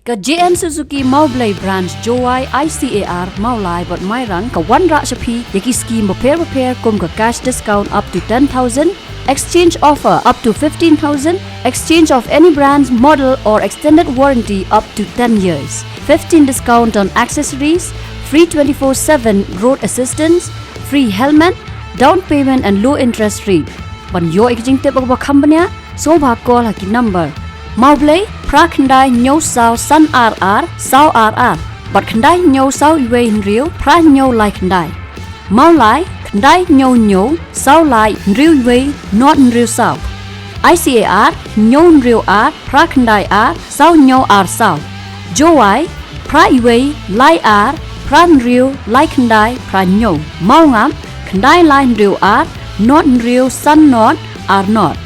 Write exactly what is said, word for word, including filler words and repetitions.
Ka J N Suzuki Mawblei Branch, Jowai, I C A R, Mawlai bad Mairang ka wanrah sha phi ïa ki skim bapher bapher kum ka cash discount up to ten thousand, exchange offer up to fifteen thousand, exchange of any brand's model or extended warranty up to ten years, fifteen discount on accessories, free twenty-four seven road assistance, free helmet, down payment and low interest rate. Ban ïoh ïa ki jingtip ba kham bniah, sngewbha call ha ki number: Mawblei phra khyndai hynñiew saw san ar ar saw ar ar, bad khyndai hynñiew saw wei hynriew phra hynñiew lai khyndai. Mawlai khyndai hynñiew hynñiew saw lai hynriew wei nod hynriew saw. I C A R hynñiew hynriew ar phra khyndai ar saw hynñiew ar saw. Jowai phra wei lai ar phra hynriew lai khyndai phra hynñiew. Mawngap khyndai lai hynriew ar nod hynriew san nod ar nod.